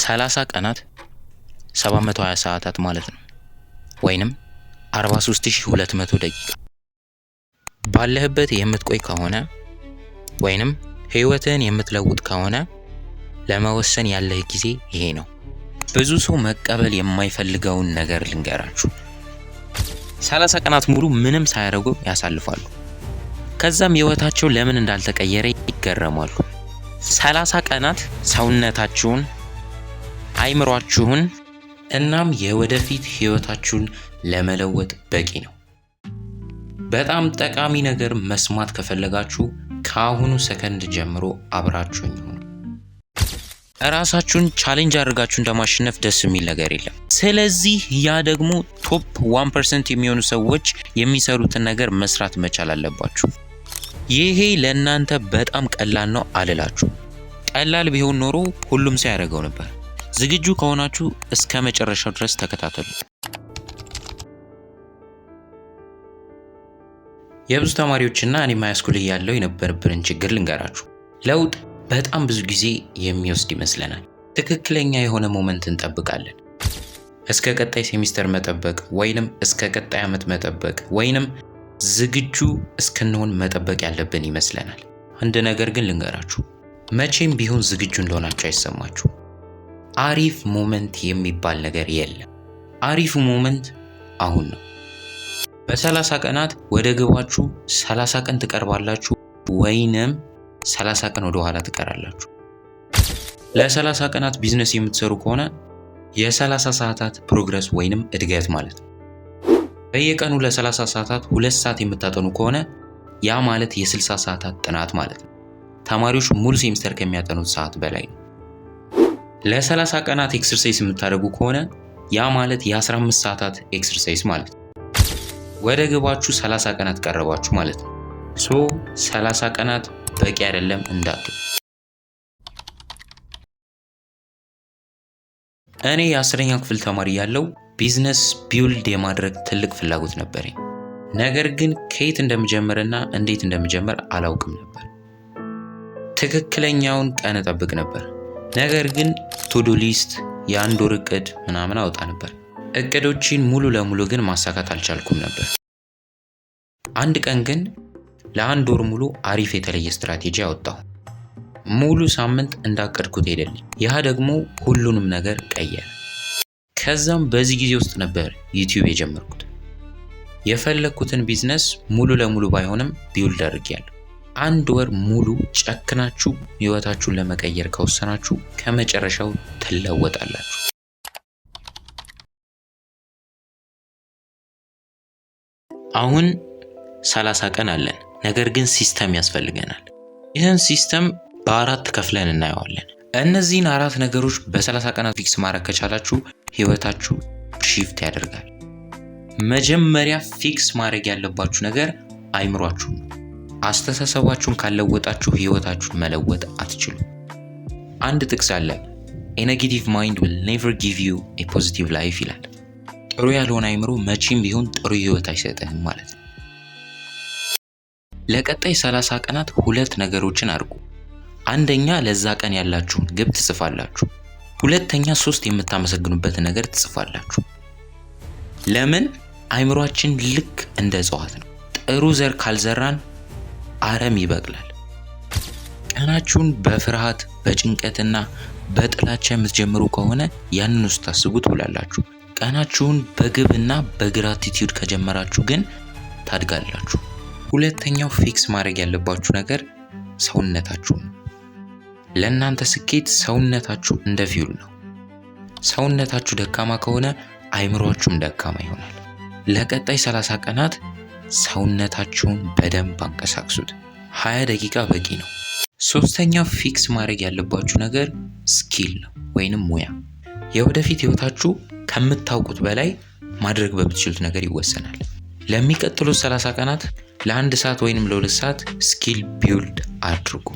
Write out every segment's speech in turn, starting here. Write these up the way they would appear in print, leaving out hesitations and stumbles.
30 ቀናት 720 ሰዓታት ማለት ነው፣ ወይንም 43,200 ደቂቃ። ባለህበት የምትቆይ ከሆነ ወይንም ህይወትህን የምትለውጥ ከሆነ ለመወሰን ያለህ ጊዜ ይሄ ነው። ብዙ ሰው መቀበል የማይፈልገውን ነገር ልንገራችሁ። 30 ቀናት ሙሉ ምንም ሳያደርጉ ያሳልፋሉ። ከዛም ህይወታቸው ለምን እንዳልተቀየረ ይገረማሉ። 30 ቀናት ሰውነታችሁን፣ አይምሯችሁን እናም የወደፊት ህይወታችሁን ለመለወጥ በቂ ነው። በጣም ጠቃሚ ነገር መስማት ከፈለጋችሁ ከአሁኑ ሰከንድ ጀምሮ አብራችሁኝ ሁኑ። እራሳችሁን challenge አድርጋችሁ እንደማሸነፍ ደስ የሚል ነገር የለም። ስለዚህ ያ ደግሞ top 1% የሚሆኑ ሰዎች የሚሰሩትን ነገር መስራት መቻል አለባችሁ። ይሄ ለእናንተ በጣም ቀላል ነው አልላችሁ። ቀላል ቢሆን ኖሮ ሁሉም ሰው ያደርገው ነበር። ዝግጁ ከሆናችሁ እስከ መጨረሻው ድረስ ተከታተሉ። የብዙ ተማሪዎችና እኔም high school እያለሁ የነበረብንን ችግር ልንገራችሁ። ለውጥ በጣም ብዙ ጊዜ የሚወስድ ይመስለናል። ትክክለኛ የሆነ moment እንጠብቃለን። እስከ ቀጣይ ሴሚስተር መጠበቅ ወይንም እስከ ቀጣይ ዓመት መጠበቅ ወይንም ዝግጁ እስክንሆን መጠበቅ ያለብን ይመስለናል። አንድ ነገር ግን ልንገራችሁ፣ መቼም ቢሆን ዝግጁ እንደሆናችሁ አይሰማችሁ። አሪፍ moment የሚባል ነገር የለም። አሪፉ moment አሁን ነው። በ30 ቀናት ወደ ግባችሁ 30 ቀን ትቀርባላችሁ ወይንም 30 ቀን ወደ ኋላ ትቀራላችሁ። ለ30 ቀናት ቢዝነስ የምትሰሩ ከሆነ የ30 ሰዓታት progress ወይንም እድገት ማለት ነው። በየቀኑ ለ30 ሰዓታት 2 ሰዓት የምታጠኑ ከሆነ ያ ማለት የ60 ሰዓታት ጥናት ማለት ነው። ተማሪዎች ሙሉ ሴሚስተር ከሚያጠኑት ሰዓት በላይ ነው። ለ30 ቀናት exercise የምታደርጉ ከሆነ ያ ማለት የ15 ሰዓታት exercise ማለት ነው። ወደ ግባችሁ 30 ቀናት ቀረባችሁ ማለት ነው። So 30 ቀናት በቂ አይደለም እንዳትሉ። እኔ የ10ኛ ክፍል ተማሪ ያለው ቢዝነስ build የማድረግ ትልቅ ፍላጎት ነበረኝ። ነገር ግን ከየት እንደምጀምርና እንዴት እንደምጀምር አላውቅም ነበር። ትክክለኛውን ቀን እጠብቅ ነበር። ነገር ግን to-do list፣ የአንድ ወር እቅድ ምናምን አወጣ ነበር። እቅዶችን ሙሉ ለሙሉ ግን ማሳካት አልቻልኩም ነበር። አንድ ቀን ግን ለአንድ ወር ሙሉ አሪፍ የተለየ ስትራቴጂ አወጣሁ። ሙሉ ሳምንት እንዳቀድኩት ሄደልኝ። ያ ደግሞ ሁሉንም ነገር ቀየረ። ከዛም በዚህ ጊዜ ውስጥ ነበር ዩቲዩብ የጀመርኩት። የፈለግኩትን ቢዝነስ ሙሉ ለሙሉ ባይሆንም build አድርጌያለሁ። አንድ ወር ሙሉ ጨክናችሁ ህይወታችሁን ለመቀየር ከወሰናችሁ ከመጨረሻው ትለወጣላችሁ። አሁን 30 ቀን አለን። ነገር ግን system ያስፈልገናል። ይህን system በአራት ከፍለን እናየዋለን። እነዚህን አራት ነገሮች በ30 ቀናት fix ማድረግ ከቻላችሁ ህይወታችሁ shift ያደርጋል። መጀመሪያ fix ማድረግ ያለባችሁ ነገር አይምሯችሁ ነው። አስተሳሰባችሁን ካለወጣችሁ ህይወታችሁን መለወጥ አትችሉም። አንድ ጥቅስ አለ፣ "A negative mind will never give you a positive life" ይላል። ጥሩ ያልሆነ አይምሮ መቼም ቢሆን ጥሩ ህይወት አይሰጥህም ማለት ነው። ለቀጣይ 30 ቀናት ሁለት ነገሮችን አድርጉ። አንደኛ ለዛ ቀን ያላችሁን ግብ ትጽፋላችሁ። ሁለተኛ ሶስት የምታመሰግኑበትን ነገር ትጽፋላችሁ። ለምን? አይምሯችን ልክ እንደ እጽዋት ነው። ጥሩ ዘር ካልዘራን አረም ይበቅላል። ቀናችሁን በፍርሃት፣ በጭንቀትና በጥላቻ የምትጀምሩ ከሆነ ያንን ውስጥ ታስቡ ትውላላችሁ። ቀናችሁን በግብና በ gratitude ከጀመራችሁ ግን ታድጋላችሁ። ሁለተኛው fix ማድረግ ያለባችሁ ነገር ሰውነታችሁ ነው። ለእናንተ ስኬት ሰውነታችሁ እንደ fuel ነው። ሰውነታችሁ ደካማ ከሆነ አይምሯችሁም ደካማ ይሆናል። ለቀጣይ 30 ቀናት ሰውነታችሁን በደንብ አንቀሳቅሱት። 20 ደቂቃ በቂ ነው። ሶስተኛው fix ማድረግ ያለባችሁ ነገር skill ነው ወይንም ሙያ። የወደፊት ህይወታችሁ ከምታውቁት በላይ ማድረግ በምትችሉት ነገር ይወሰናል። ለሚቀጥሉት 30 ቀናት ለአንድ ሰዓት ወይንም ለ2 ሰዓት skill build አድርጉ።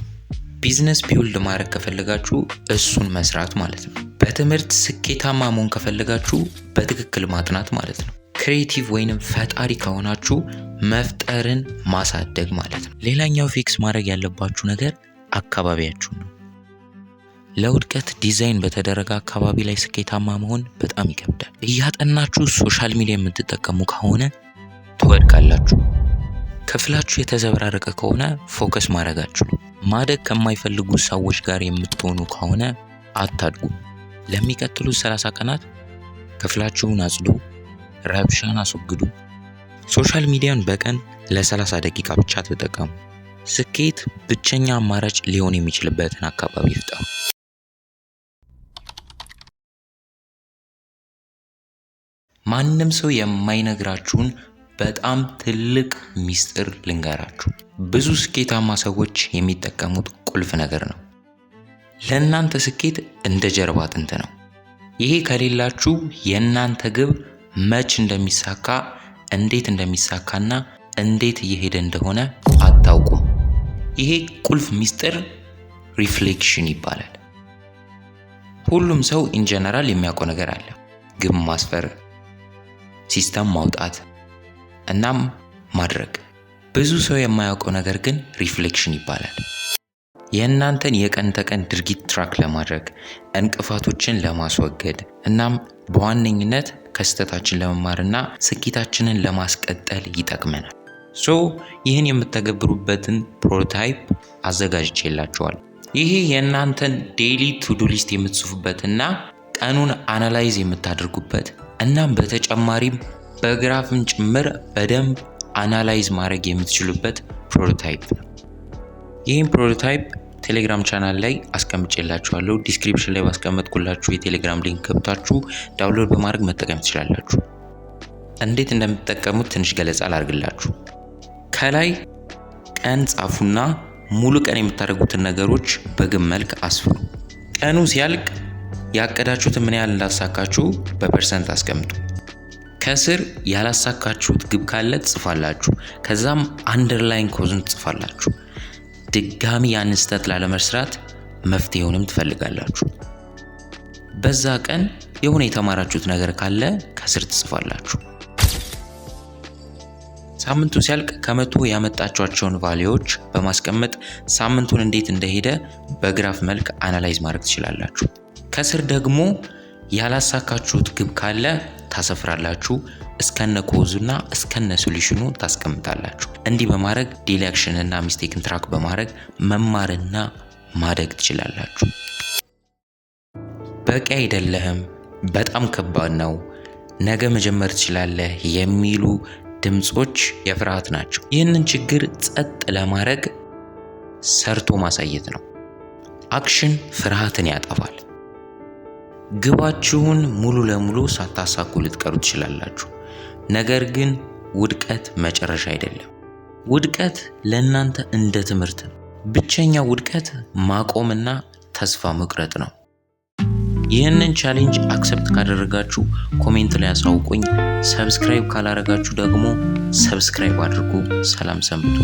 ቢዝነስ build ማድረግ ከፈለጋችሁ እሱን መስራት ማለት ነው። በትምህርት ስኬታማ መሆን ከፈለጋችሁ በትክክል ማጥናት ማለት ነው። Creative ወይንም ፈጣሪ ከሆናችሁ መፍጠርን ማሳደግ ማለት ነው። ሌላኛው fix ማድረግ ያለባችሁ ነገር አካባቢያችሁ ነው። ለውድቀት ዲዛይን በተደረገ አካባቢ ላይ ስኬታማ መሆን በጣም ይከብዳል። እያጠናችሁ social media የምትጠቀሙ ከሆነ ትወድቃላችሁ። ክፍላችሁ የተዘበራረቀ ከሆነ focus ማድረግ አትችሉም። ማደግ ከማይፈልጉ ሰዎች ጋር የምትሆኑ ከሆነ አታድጉም። ለሚቀጥሉት 30 ቀናት ክፍላችሁን አጽዱ፣ ረብሻን አስወግዱ። Social media ን በቀን ለ30 ደቂቃ ብቻ ተጠቀሙ። ስኬት ብቸኛ አማራጭ ሊሆን የሚችልበትን አካባቢ ይፍጠሩ። ማንም ሰው የማይነግራችሁን በጣም ትልቅ ሚስጥር ልንገራችሁ። ብዙ ስኬታማ ሰዎች የሚጠቀሙት ቁልፍ ነገር ነው። ለእናንተ ስኬት እንደ ጀርባ አጥንት ነው። ይሄ ከሌላችሁ የእናንተ ግብ መች እንደሚሳካ፣ እንዴት እንደሚሳካና እንዴት እየሄደ እንደሆነ አታውቁም። ይሄ ቁልፍ ሚስጥር reflection ይባላል። ሁሉም ሰው in general የሚያውቀው ነገር አለ። ግብ ማስፈር፣ system ማውጣት እናም ማድረግ። ብዙ ሰው የማያውቀው ነገር ግን reflection ይባላል። የእናንተን የቀን ተቀን ድርጊት track ለማድረግ፣ እንቅፋቶችን ለማስወገድ እናም በዋነኝነት ከስህተታችን ለመማርና ስኬታችንን ለማስቀጠል ይጠቅመናል። So ይህን የምተገብሩበትን prototype አዘጋጅቼላችኋል። ይሄ የእናንተን daily to-do list የምትጽፉበትና ቀኑን analyze የምታደርጉበት እናም በተጨማሪም በ graph ም ጭምር በደንብ analyze ማድረግ የምትችሉበት prototype ነው። ይህም prototype ቴሌግራም ቻናል ላይ አስቀምጬላችኋለሁ። Description ላይ ባስቀመጥኩላችሁ የቴሌግራም link ገብታችሁ download በማድረግ መጠቀም ትችላላችሁ። እንዴት እንደምትጠቀሙት ትንሽ ገለጻ ላድርግላችሁ። ከላይ ቀን ጻፉና ሙሉ ቀን የምታደርጉትን ነገሮች በግብ መልክ አስፍሩ። ቀኑ ሲያልቅ ያቀዳችሁትን ምን ያህል እንዳሳካችሁ በ percent አስቀምጡ። ከስር ያላሳካችሁት ግብ ካለ ትጽፋላችሁ። ከዛም underlying cause ኡን ትጽፋላችሁ። ድጋሚ ያንን ስህተት ላለመስራት መፍትሄውንም ትፈልጋላችሁ። በዛ ቀን የሆነ የተማራችሁት ነገር ካለ ከስር ትጽፋላችሁ። ሳምንቱ ሲያልቅ ከ100 ያመጣችኋቸውን value ዎች በማስቀመጥ ሳምንቱን እንዴት እንደሄደ በ graph መልክ analyze ማድረግ ትችላላችሁ። ከስር ደግሞ ያላሳካችሁት ግብ ካለ ታሰፍራላችሁ። እስከነ cause ኡና እስከነ solution ኑ ታስቀምጣላችሁ። እንዲህ በማድረግ daily action እና mistake ን track በማድረግ መማርና ማደግ ትችላላችሁ። በቂ አይደለህም፣ በጣም ከባድ ነው፣ ነገ መጀመር ትችላለህ የሚሉ ድምፆች የፍርሃት ናቸው። ይህንን ችግር ጸጥ ለማድረግ ሰርቶ ማሳየት ነው። Action ፍርሃትን ያጠፋል። ግባችሁን ሙሉ ለሙሉ ሳታሳኩ ልትቀሩ ትችላላችሁ። ነገር ግን ውድቀት መጨረሻ አይደለም። ውድቀት ለእናንተ እንደ ትምህርት ነው። ብቸኛ ውድቀት ማቆምና ተስፋ መቁረጥ ነው። ይህንን challenge accept ካደረጋችሁ comment ላይ አሳውቁኝ። Subscribe ካላረጋችሁ ደግሞ subscribe አድርጉ። ሰላም ሰንብቱ።